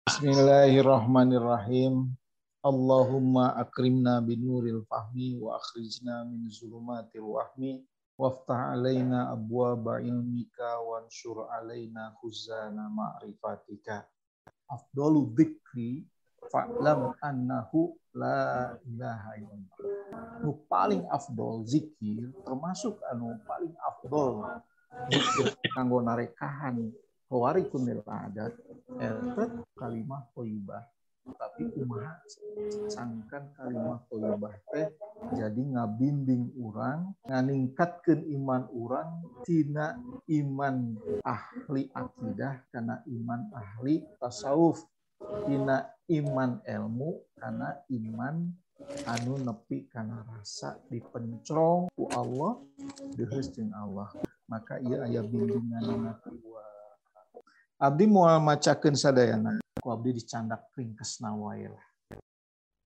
Bismillahirrahmanirrahim. Allahumma akrimna binuril fahmi wa akhrijna min zulumatil wahmi waftah alaina abwaba ilmika wansyur alaina khuzana ma'rifatika. Afdalu dzikri fa'lam annahu la ilaha illallah. Nu paling afdol zikir termasuk anu paling afdol zikir kanggo narekahan khawarikun lil adat eta kalimah thayyibah. Tapi kumaha sangkan kalimah thayyibah teh jadi ngabimbing urang, nganingkatkeun iman urang tina iman ahli akidah kana iman ahli tasawuf, tina iman ilmu kana iman anu nepi kana rasa dipencrong ku Allah deuheus jeung Allah. Maka ieu aya bimbinganna dua. Abdi moal macakeun sadayana, ku abdi dicandak ringkesna wae lah.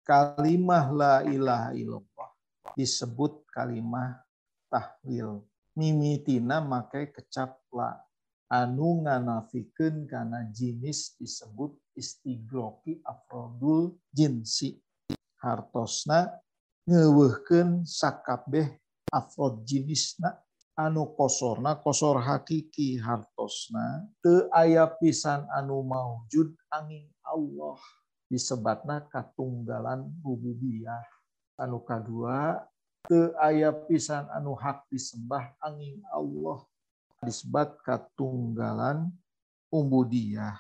Kalimah la ilaha illallah disebut kalimah tahlil. Mimitina make kecap la anu nganafikeun kana jinis disebut istigroki afrodul jinsi. Hartosna ngeuweuhkeun sakabeh afrod jinisna anu kosorna kosor hakiki hartosna teu aya pisan anu maujud angin Allah disebatna katunggalan rububiyah. Anu kadua teu aya pisan anu hak disembah angin Allah disebat katunggalan ubudiyah.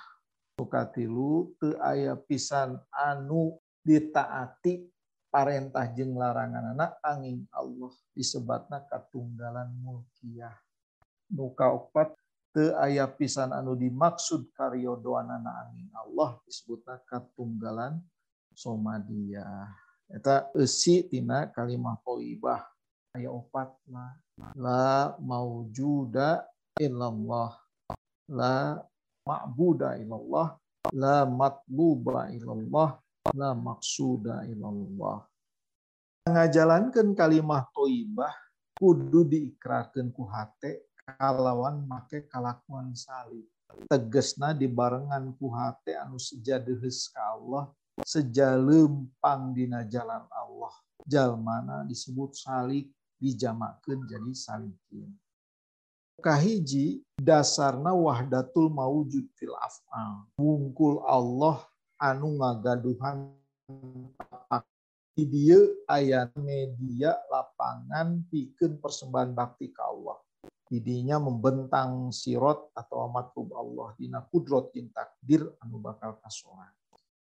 Anu katilu teu aya pisan anu ditaati parentah jeung laranganana angin Allah disebatna katunggalan mulkiyah. Nu kaopat teu aya pisan anu dimaksud karyodoanana angin Allah disebutna katunggalan somadiyah. Eta eusi tina kalimah thayyibah aya opat lah. La maujuda illallah, la ma'buda illallah, la matluba illallah, la maksuda illallah. Ngajalankeun kalimah thayyibah kudu diikrarkeun ku hate kalawan make kalakuan salib. Tegesna dibarengan ku hate anu seja deuheus ka Allah, seja leumpang dina jalan Allah. Jalmana disebut salik, dijamakeun jadi salikin. Kahiji dasarna wahdatul maujud fil af'al. Wungkul Allah anu ngagaduhan di dieu aya media lapangan pikeun persembahan bakti ka Allah. Didinya membentang sirot atau matlub Allah dina kudrot jeung takdir anu bakal kasorang.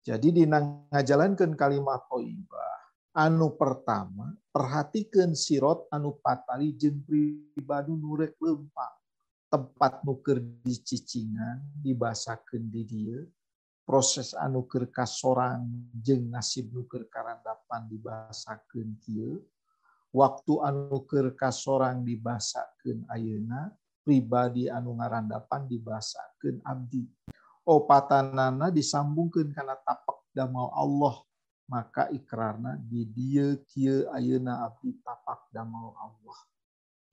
Jadi dina ngajalankeun kalimah thayyibah anu pertama perhatikeun sirot anu patali jeung pribadi nu rek leumpang. Tempat nu keur dicicingan dibasakeun di dieu. Proses anu keur kasorang jeung nasib nu keur karandapan dibasakeun kieu, waktu anu keur kasorang dibasakeun ayeuna, pribadi anu ngarandapan dibasakeun abdi. Opatanana disambungkeun kana tapak damel Allah, maka ikrarna di dieu kieu ayeuna abdi tapak damel Allah.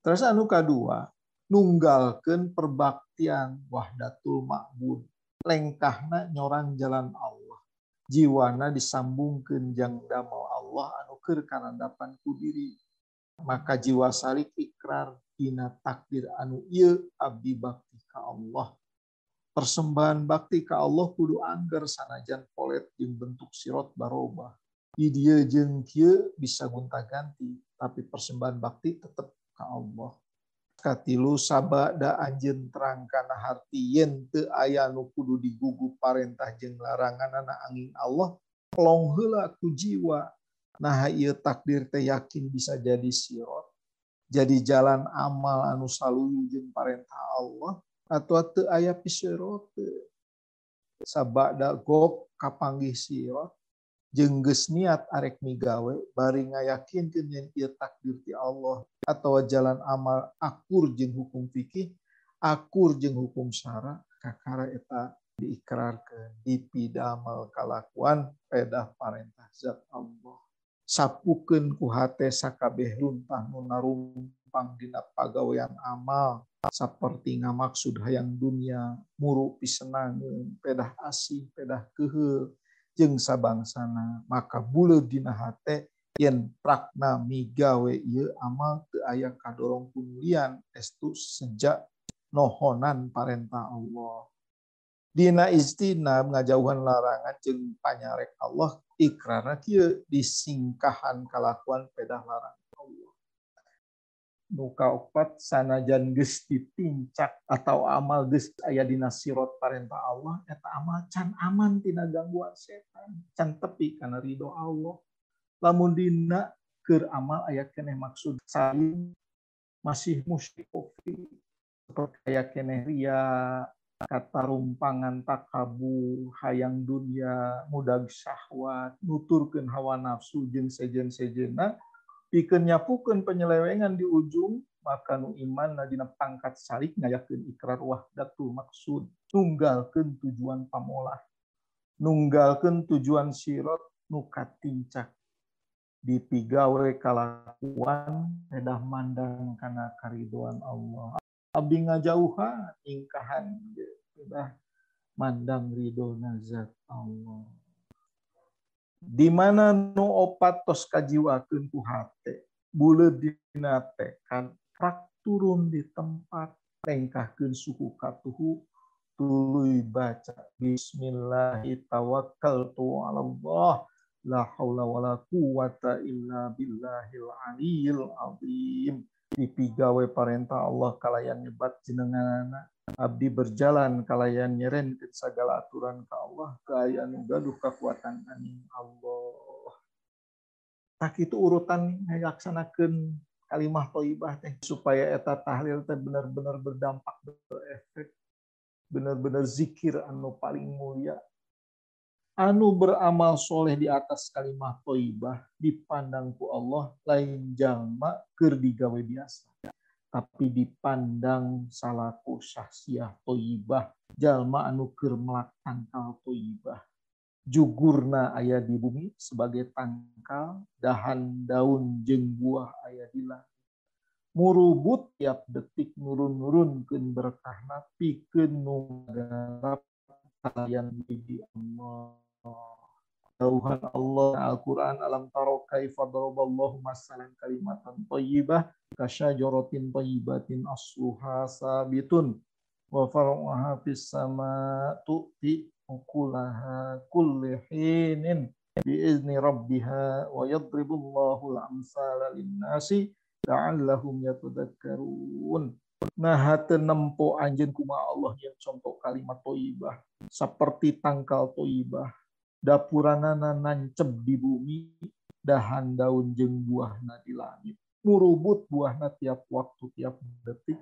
Terus anu kadua, nunggalkeun perbaktian wahdatul ma'bud. Lengkahna nyorang jalan Allah. Jiwana disambungkeun jang damel Allah anu keur karandapan ku diri. Maka jiwa salik ikrar dina takdir anu ieu abdi bakti ka Allah. Persembahan bakti ka Allah kudu angger sanajan polet jeung bentuk sirot barobah. Di dieu jeung kieu bisa gonta-ganti, tapi persembahan bakti tetep ka Allah. Katilu sabada anjeun terang kana harti yen teu aya nu kudu digugu parentah jeung laranganana angin Allah plong heula ku jiwa. Nah ieu takdir teh yakin bisa jadi sirot, jadi jalan amal anu saluyu jeung parentah Allah atau teu aya pisirot. Sabada gok kapanggih sirot jeung geus niat arek migawe bari ngayakinkeun yen ieu takdir ti Allah atau jalan amal akur jeung hukum fikih, akur jeung hukum syara, kakara eta diikrarkeun dipidamel kalakuan pedah parentah zat Allah. Sapukeun ku hate sakabeh runtah nu narumpang dina pagawean amal Saperti ngamaksud hayang dunia, muru pisenangeun, pedah asih, pedah keheul jeung sabangsana, maka buleud dina hate yen prakna migawe ieu amal teu aya kadorong kunulian estu sejak nohonan parentah Allah. Dina istinab ngajauhan larangan jeung panyarek Allah ikrarna kieu disingkahan kalakuan pedah larangan Allah. Nu kaopat sanajan geus ditincak atau amal geus aya dina sirot parentah Allah eta amal can aman tina gangguan setan, can tepi kana ridho Allah. Lamun dina keur amal aya keneh maksud saling masih musyrik seperti aya keneh ria, katarumpangan takabu, hayang dunia, mudag syahwat, nuturkeun hawa nafsu jeung sejen-sejenna, pikeun nyapukeun penyelewengan di ujung, maka nu imanna dina pangkat salik ngayakeun ikrar wahdatul maksud, nunggalkeun tujuan pamolah, nunggalkeun tujuan sirot nu katincak dipigawe kalakuan pedah mandang kana karidoan Allah. Abdi ngajauhan ingkahan pedah mandang ridona zat Allah. Di mana nu opat tos kajiwakeun ku hate, buleud dina tekad, prak turun di tempat, lengkahkeun suku katuhu, tuluy baca bismillahi tawakkaltu ala Allah, la haula wala quwata illa billahil aliyil azim. Dipigawe parentah Allah kalayan nyebat jenenganana, abdi berjalan kalayan nyerenkeun sagala aturan ka Allah, kaaya nu gaduh kakuatan aning Allah. Tah kitu urutan ngalaksanakeun kalimah thayyibah teh supaya eta tahlil teh bener-bener berdampak, berefek, bener-bener zikir anu paling mulia. Anu beramal soleh di atas kalimah thayyibah dipandang ku Allah lain jalma keur digawe biasa, tapi dipandang salaku syahsiah thayyibah, jalma anu keur melak tangkal thayyibah. Jugurna aya di bumi sebagai tangkal, dahan daun jeung buah aya di langit. Murubut tiap detik nurun-nurunkeun berkahna pikeun nu garap kalayan di Allah. Dauhan Allah Al-Quran alam taro kaifa daraballahu masalan kalimatan thayyibah kasyajaratin thayyibatin asluha sabitun wa far'uha fis sama tu'ti ukulaha kulli hinin biizni rabbiha wa yadribullahu al-amsala lin-nasi la'allahum yatadhakkarun. Nah, hate nempo anjeun kumaha Allah yang contoh kalimat thayyibah seperti tangkal thayyibah, dapuranana nancep di bumi, dahan daun jeung buahna di langit. Murubut buahna tiap waktu, tiap detik,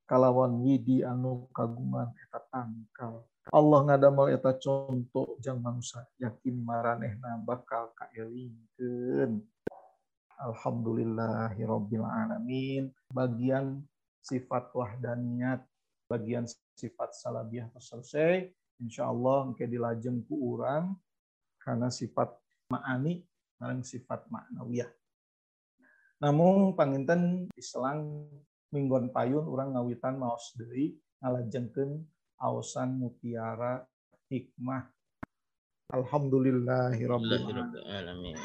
kalawan widi anu kagungan eta tangkal. Allah ngadamel eta contoh jang manusia yakin maranehna bakal kaelingkeun. Alhamdulillahirabbil alamin. Bagian sifat wahdaniyat, bagian sifat salabiah selesai. Insyaallah engke dilajeng ku urang karena sifat ma'ani sareng sifat maknawiyah. Namun panginten diselang minggon payun urang ngawitan maos deui ngalajengkeun aosan mutiara hikmah. Alhamdulillahirabbil alamin.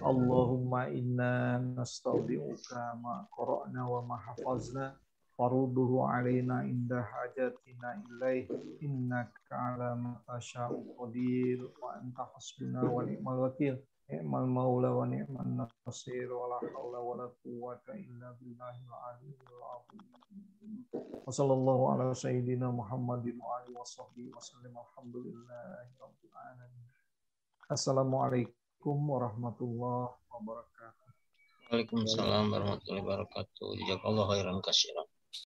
Allahumma inna nastaudi'uka ma qara'na wa ma hafazna farudduhu alaina inda hajatina ilaih innaka ala ma tasha'u qadir wa anta hasbuna wa ni'mal wakil ni'mal maula wa ni'man nasir wa la haula wa la quwwata illa billahil aliyyil azim. Wa sallallahu ala sayyidina Muhammadin wa alihi wasahbihi wasallam. Alhamdulillahi rabbil alamin. Assalamualaikum warahmatullahi wabarakatuh. Waalaikumsalam warahmatullahi wabarakatuh. Jazakallahu khairan katsiran.